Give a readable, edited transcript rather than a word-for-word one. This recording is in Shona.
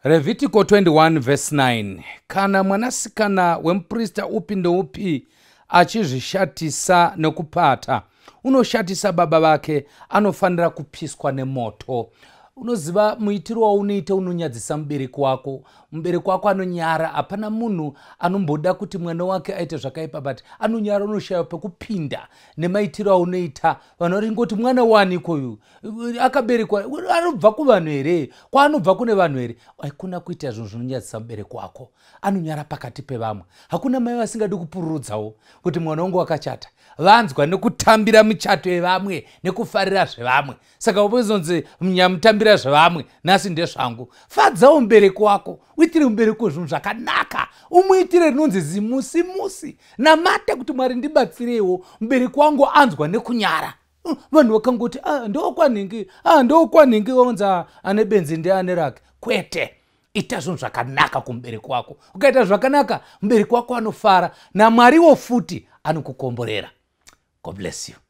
Revhitiko 21 vhesi 9. Kana mwanasikana wemuprista upi ndoupi achizvishatisa nekupata, unoshatisa baba vake, anofanira kupiswa nemoto. Unoziva muitiro waunoita unonyadzisa mubereki wako. Mubereki wako anonyara. Hapana munhu anomboda kuti mwana wake aite zvakaipa, but anonyara, unoshaya pekupinda nemaitiro aunoita. Vanhu varingoti mwana waniko uyu, akaberekwa anobva kuvanhu here, kwaanobva kune vanhu here? Haikuna kuita zvinhu zvinonyadzisa mubereki wako, anonyara pakati pevamwe. Hakuna mai vasingadi kupururudzawo kuti mwana wangu wakachata. Vanzwa nekutambira michato yevamwe nekufarira zvevamwe, saka uzonzi nyamutambira zvevamwe, nhasi ndezvangu. Fadzawo mubereki wako, uitire mubereki zvinhu zvakanaka, umuitire rinonzi zimusimusi. Namata kuti Mwari ndibatsireiwo, mubereki wangu anzwa nekunyara. Vanhu vakangoti ah, ndokwanhingi, ah, ndokwanhingi, onzi ane benzi ndeane rake. Kwete, ita zvinhu zvakanaka kumubereki wako. Ukaita zvakanaka, mubereki wako anofara, naMwariwo futi anokukomborera. God bless you.